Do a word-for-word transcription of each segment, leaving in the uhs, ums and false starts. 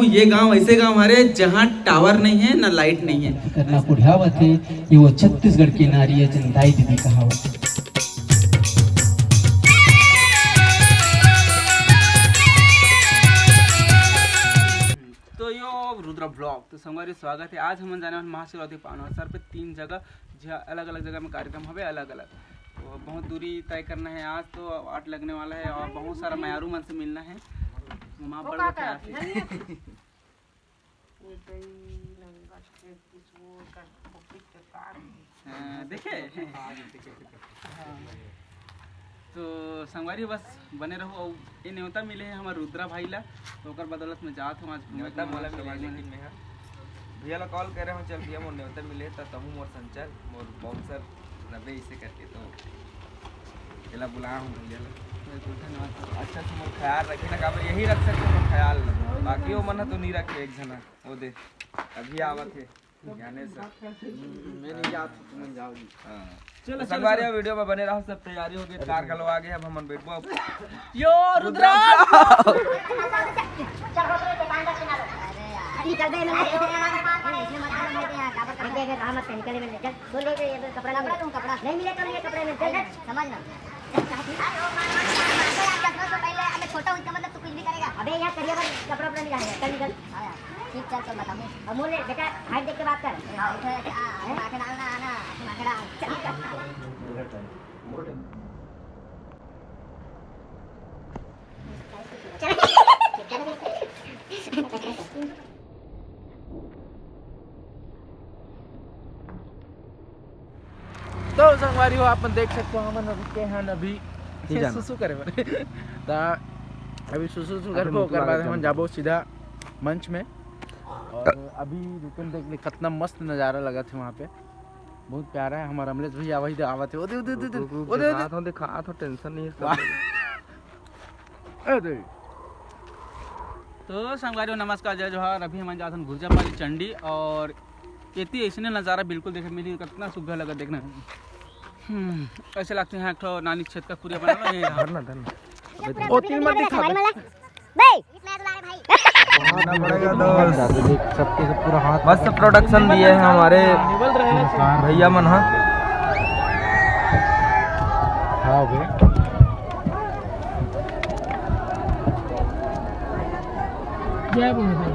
ये गांव ऐसे गांव हरे जहां टावर नहीं है ना लाइट नहीं है। करना कुढ़ावत है, ये वो छत्तीसगढ़ की नारी है, जन दाई दीदी कहावत है। तो यो रुद्र ब्लॉग, तो संगवारी स्वागत है। आज हमन जाने वाले महाशिवरात्रि पावन अवसर पे तीन जगह, जहाँ अलग-अलग जगह में कार्यक्रम हवे, अलग-अलग। तो बहुत दूरी तय करना है आज, तो वाट लगने वाला है और बहुत सारा मयारू मन से मिलना है। वहाँ वो पर का वो क्या करत है? ये तो ई नंबर के कुछ वो कर, वो कुछ के साथ। हाँ, देखे? हाँ। तो संगवारी बस बने रहू। अउ ये नेवता मिले है हमर रुद्रा भाई ला, तो ओकर बदौलत में जात हूँ आज घूमे नेवता के मोला मोला मिले, चला लेकिन जाए। मैं हा भैया ला कॉल करे हूँ, "चल भैया, मोर नेवता मिले," त तहूँ मोर संग चल, मोर बाउंसर रबे इसे करके, तो एला बुलाया हूँ भैया ला। बिल्कुल, धन्यवाद सर। अच्छा से मोर ख्याल रखे ना, काबर यही रख सकते मोर ख्याल ला, बाकी वो मन ह तो नहीं रखे एक झना। वो दे, अभी आवत है। ज्ञानेश सर। मैं नहीं जात, तुमन जाओ जी। हाँ। चलो, तो चलो, संगवारी चलो। वीडियो में बने रहो, सब तैयारी हो गई, कार घलो आ गए, अब हमन बैठबो अब। यो रुद्रा। निकल बे, मैं इसमें मत बोलो, मैं यहाँ काबर कर दे, अगर कहाँ मत निकले, मैं चल, बोल, बोल, ये कपड़ा ला, कपड़ा दूँ, कपड़ा। नहीं मिले तो ये कपड़े में, चल, चल। समझ ना। अरे, वो मार, मार, मार, मार, यार, चश्मा तो पहले, अबे, छोटा हूँ, इसका मतलब तू कुछ भी करेगा। अबे, यार, करिए, बस कपड़ा, उपड़ा नहीं डालेगा, चल, निकल। हाँ यार, ठीक, चल, चल, बताऊँ। अमूल, बेटा, हाइट देख के बात कर। हाँ, उठो, आ, आ, हैं? आँखें डालना, आना, आँखें डाल। चल, निकल। तो संगवारी हो, आप मन देख सकते हो, हमन रुके हन अभी। नहीं जाना। सुसु करे बर। ता अभी सुसु सुसु अभी करबो, मुकुला ओकर बाद के हमन जाबो सीधा मंच में। और अभी रुकन देख ले, कितना मस्त नजारा लगत है वहाँ पे, बहुत प्यारा है। हमारा अमलेश भैया वही दे आवत है, ओ दे, ओ दे, ओ दे, रुक, रुक, ओ दे, ओ दे। दिखात हो, दिखात हो, टेंशन नहीं है, सब वाह। ए दे। तो संगवारी हो, नमस्कार, जय जोहार। अभी हमन जाथन घुरजापाली चंडी और एती ऐसने नजारा बिल्कुल देखे मिली, कितना सुग्घर लगा देखना। हम्म, ऐसे लगते हैं एक ठो नानी छेद का कुरिया बना हुआ है यहाँ। धरना, धरना। अबे ओ तीन मत दिखा। बे। खाना पड़ेगा दोस्त। सबके सब पूरा हाथ मस्त प्रोडक्शन दिए हैं हमारे भैया मन हा। हाँ बे। जय बोलो भाई।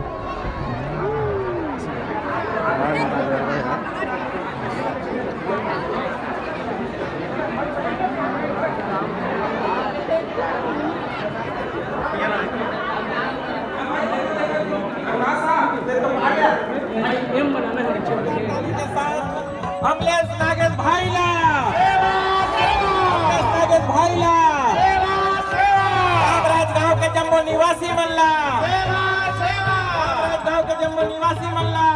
अमलेश नागेश भाई ला, अमलेश नागेश भाई ला, कामराज गांव के जम्मो निवासी मन ला, कामराज गांव के जम्मो निवासी मन ला,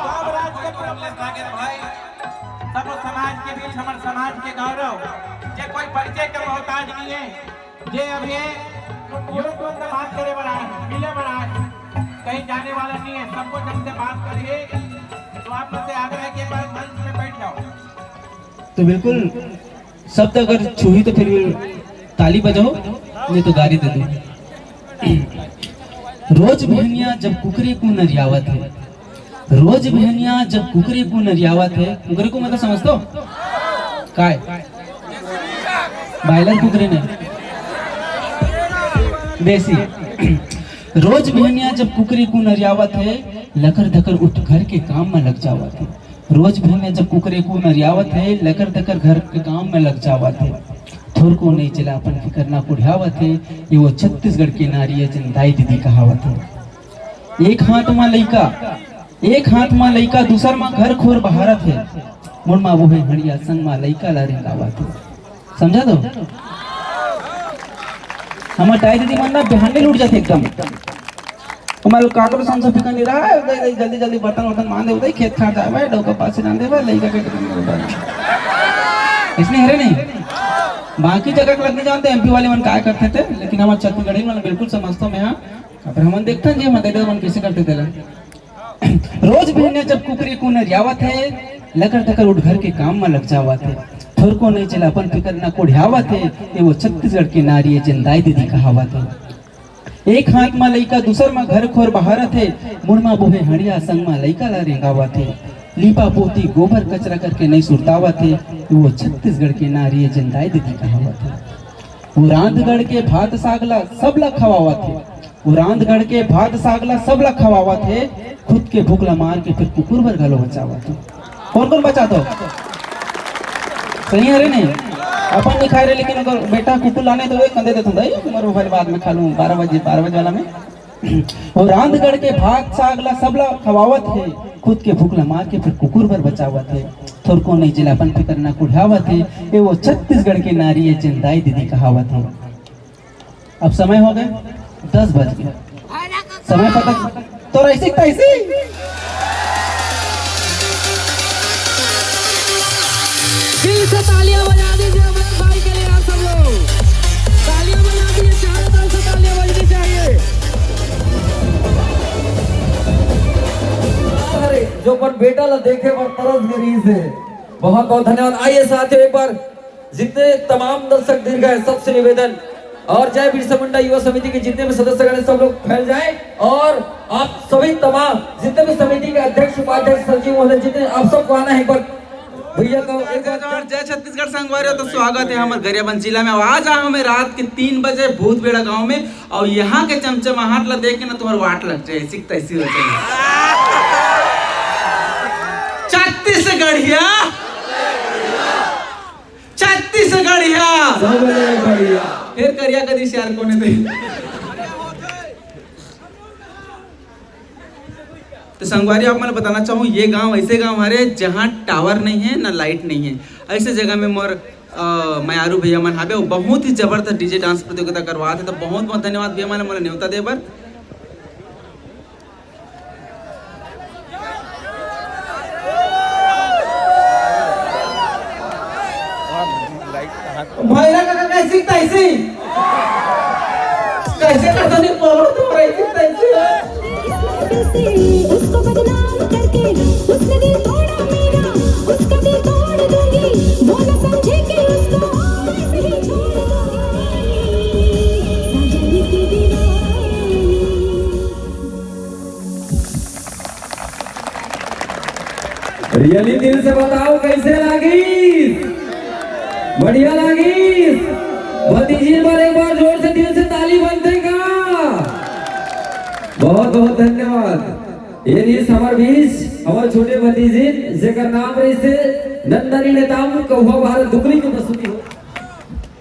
कामराज के अमलेश नागेश भाई, सब समाज के बीच, हमर समाज के गौरव, जे कोई परिचय के मोहताज नहीं है, जे अभी ये तुरंत बात करे बर आए, मिले बर आए, कहीं जाने वाला नहीं है, सबको जब से बात करिए, तो आप लोग से आग्रह है कि एक बार मंच में बैठ जाओ। तो बिल्कुल शब्द अगर छुही तो फिर ताली बजाओ, नहीं तो गारी दे दो। रोज बिहनिया जब कुकरी कू नरियावत है, रोज बिहनिया जब कुकरी कू नरियावत है, कुकरी कू मतलब समझते हो? काय? बॉयलर कुकरी नहीं, देसी। रोज बिहनिया जब कुकरी कू नरियावत है, लकर धकर उठ घर के काम में लग जावत है। रोज बिहनिया जब कुकरी कू नरियावत है, लकर धकर घर के काम में लग जावत है। थोरको नहीं चला अपन फिकर ना कुढ़ियावत है, ये वो छत्तीसगढ़ के नारी है, जन दाई दीदी कहावत है। एक हाथ मा लइका, एक हाथ मा लइका, दूसर मा घर खोर बहारत हे। मोर मा वो हे हड़िया, संग मा लइका ला रेंगावत हे। समझा तो? हमर दाई दीदी मन ना बिहाने लूट जाथे एकदम। ओमन काकरो संग से फिकर नहीं रहा, जल्दी जल्दी बर्तन वर्तन मांज देवत हे, खेत खार जावे, डौका पासी डाल देवे, लइका के टिफिन में डाल। इसने हरे नहीं। बाकी जगह के लग नहीं जानते, एमपी वाले मन काय करते थे, लेकिन हमर छत्तीसगढ़ी मन बिल्कुल समझता मैं, हाँ। अब हमन देखथन जी, हमन देखथन, हमन कइसे करथे तेला। रोज बिहनिया जब कुकरी कू नरियावत हे, लकर धकर उठ घर के काम म लग जावत हे। थोरको नइ चला अपन फिकर न कोढ़ियावत हे, ये वो छत्तीसगढ़ के नारी हे, जेन दाई दीदी कहावत हे। एक हाथ म लइका, दूसर म घर खोर बहारत हे, मुड़ म बोहे हड़िया, संग म लइका ला रेंगावत हे। लीपा पोती, गोबर कचरा करके नइ सुरतावत हे, वो छत्तीसगढ़ के नारी ए, जेन दाई दीदी कहावत हे। वो रांधगढ़ के भात साग ला सब ला खवावत हे, वो रांधगढ़ के भात साग ला सब ला खवावत हे, खुद के भूख ला मार के फिर कुकुर बर घलो बचावत हे। कोन कोन बचात हो? सही हे रे नहीं? अपन नहीं खाए रे, लेकिन अगर बेटा कुकुर लाने तो वो कंदे देथन, "दाई, मोर भाई बाद में खा लूं, बारह बजे, बारह बजे वाला में।" वो रांधगढ़ के भात साग ला सब ला खवावत हे, खुद के भूख ला मार के फिर कुकुर बर बचावत हे। थोरको नहीं जिला अपन फिकर ना कुढ़ावत हे, ये वो छत्तीसगढ़ के नारी ए, जेन दाई दीदी कहावत हे। अब समय हो गए, दस बज गए। समय पता तो ऐसी तैसी। दिल से तालियां बजा दीजिए अमरेश भाई के लिए, आप सब लोग। तालियां बजा दीजिए, चारों तरफ से तालियां बजनी चाहिए। अरे, जो अपन बेटा ला देखे बर तरस गरीस हे। बहुत बहुत धन्यवाद। आइए साथियों, एक बार जितने तमाम दर्शक दीर्घ हैं, सबसे निवेदन, और जय बिरसा मुंडा युवा समिति के जितने भी सदस्यगण हैं, सब लोग फैल जाएं और आप सभी तमाम जितने भी समिति के अध्यक्ष, उपाध्यक्ष, सचिव महोदय, जितने, आप सबको आना है एक बार। भैया को एक बार जय छत्तीसगढ़ संगवारी हो, तो स्वागत हे हमर गरियाबंद जिला में। आज आए हमें रात के तीन बजे भूतबेड़ा गांव में, और यहाँ के चमचमाहट ला देख के ना तुम्हार वाट लग जाए, ऐसी तैसी हो जाए। छत्तीसगढ़िया, छत्तीसगढ़िया। सबले बढ़िया। फिर करिया कदी सियार कोने दे। तो संगवारी, आप मन बताना चाहूँ, ये गांव ऐसे गांव हरे जहाँ टावर नहीं है, ना लाइट नहीं है। ऐसे जगह में मोर, अ, मयारू भैया मन हावे, वो बहुत ही जबरदस्त डीजे डांस प्रतियोगिता करवात हे। तो बहुत बहुत धन्यवाद भैया मन मोला नेवता दे बर। भैरा काका कैसी तैसी, कैसे पता नहीं बोलो तो कैसी तैसी। उसको बदनाम करके उसने दिल तोड़ा मेरा, उसका दिल तोड़ दूंगी, वो न समझे कि उसको और ऐसे ही छोड़ दूंगी। साजन की दीवानी। रियली दिल से बताओ, कैसे लागिस? बढ़िया लागिस? भतीजी बर एक बार जोर से दिल से ताली बनथे का? बहुत बहुत धन्यवाद। ये रिहिस हमर बीच, हमर छोटे भतीजी, जेकर नाम रहिसे नंदनी नेताम, कौहा भारत दुकरी के प्रस्तुति हो।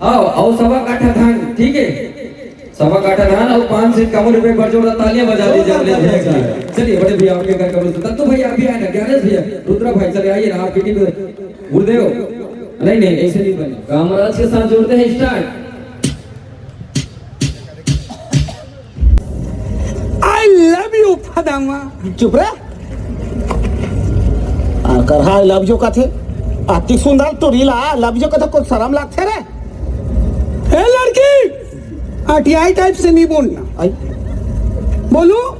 आओ, आओ, सवा काठा धान, ठीक है? सवा काठा धान और पाँच से इक्यावन रुपए पर जोरदार तालियां बजा दीजिए अपने भैया के लिए। चलिए, बड़े भैया आपके घर का, दत्तू भैया, आप भी आए ना, ज्ञानेश भैया, रुद्रा भाई, चले आइए ना, आप पीटी पे गुरुदेव। नहीं, नहीं, ऐसे नहीं बने। कामराज के साथ जोड़ते हैं, स्टार्ट। I love you, फदामा। चुप रह। आकर हा, I love you कथे। अति सुंदर टुरी ला I love you कथे, कुछ शर्म लागथे रे? ए लड़की, अटियाई टाइप से नहीं बोलना। आई। बोलू।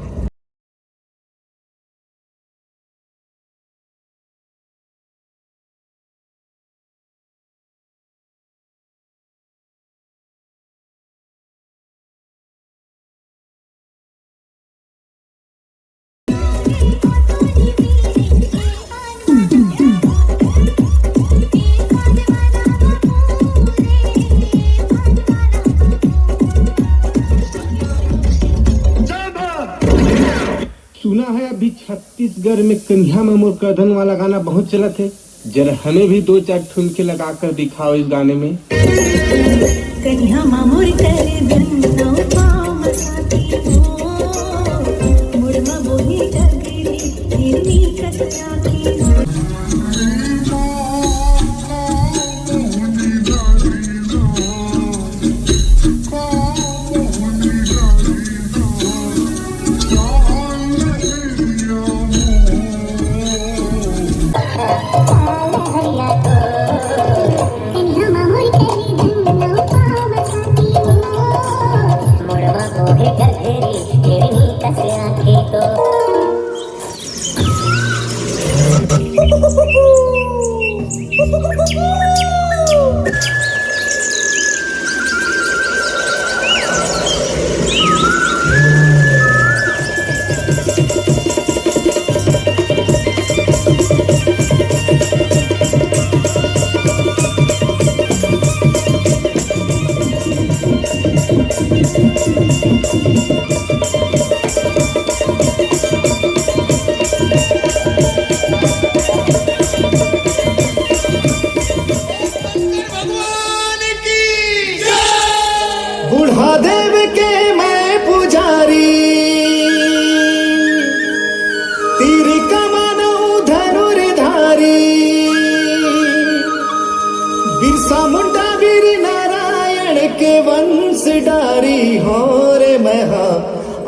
सुना है अभी छत्तीसगढ़ में कनिहा में मोर करधन वाला गाना बहुत चलत है, जरा हमें भी दो चार ठुमके लगा कर दिखाओ इस गाने में। कनिहा मा मोर करधन नौ पाँव मा छाती हो, मुड़ मा बोहे डगरी हिरनी कस आँखी हो।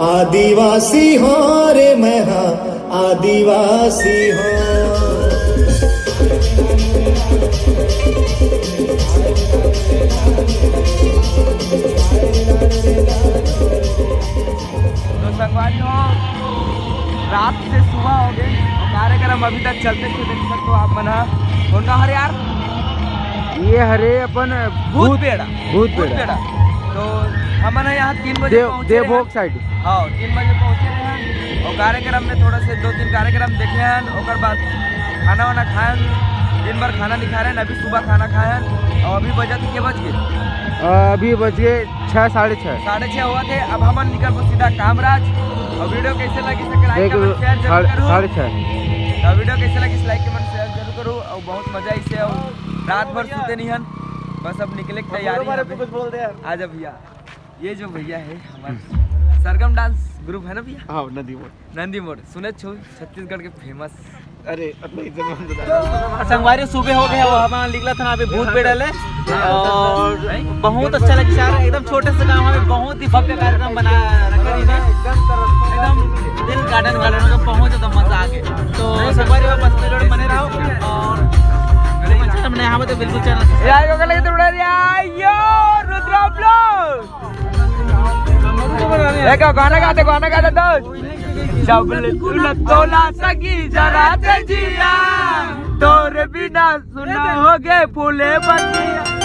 आदिवासी हो रे मैं, हाँ, आदिवासी हो। तो संगवारी हो, रात से सुबह हो गए और कार्यक्रम अभी तक चलते थे। देख सकते हो आप मन ह। कौन का हरे यार? ये हरे अपन भूत भूत, बेड़ा। भूत भूत बेड़ा। बेड़ा। तो हमन ह यहाँ तीन बजे देव-, पहुँचे देवभोग हैं। Side। हाँ, तीन बजे पहुँचे रहे हैं और कार्यक्रम में थोड़ा से दो तीन कार्यक्रम देखे हैं, ओकर बाद खाना वाना खाए हैं। दिन भर खाना नहीं खा रहे हैं, अभी सुबह खाना खाए हैं और अभी बजे थे, के बज गए? अभी बज गए छः, साढ़े छः। साढ़े छः हुआ थे। अब हमन निकल पड़ो सीधा कामराज। और वीडियो कैसे लगी सके like, देख, comment, share जरूर साढ़े, करो। साढ़े छः। तो वीडियो कैसे लगी like, comment, share जरूर करो। और बहुत मजा इसे, और रात भर सूते नहीं हन, बस अब निकले की तैयारी है। कुछ बोल दे यार। आजा भैया, ये जो भैया है हमारे सरगम dance group है ना भैया? हाँ, नंदी मोड़। नंदी मोड़, सुने छो, छत्तीसगढ़ के famous। अरे, अतना इज्जत मत दे। संगवारी सुबह हो गया, वो हम निकला था ना अभी भूत बेड़ा ले, और बहुत अच्छा लगा यार, एकदम छोटे से गांव में बहुत ही भव्य कार्यक्रम बना रखा है इन्हें, एकदम दिल garden garden का, बहुत ज्यादा मजा आ गया। तो संगवारी बस video में बने रहो और channel में नया हो तो बिल्कुल channel subscribe। यार, को लगे तो उड़ा दिया, यो रुद्रा vlog। एक गाना गा दे, गाना गा दे दोस्त। जब ले तोला सगी जरा ते जिया, तोरे बिना सुना हो गए फूले बगिया।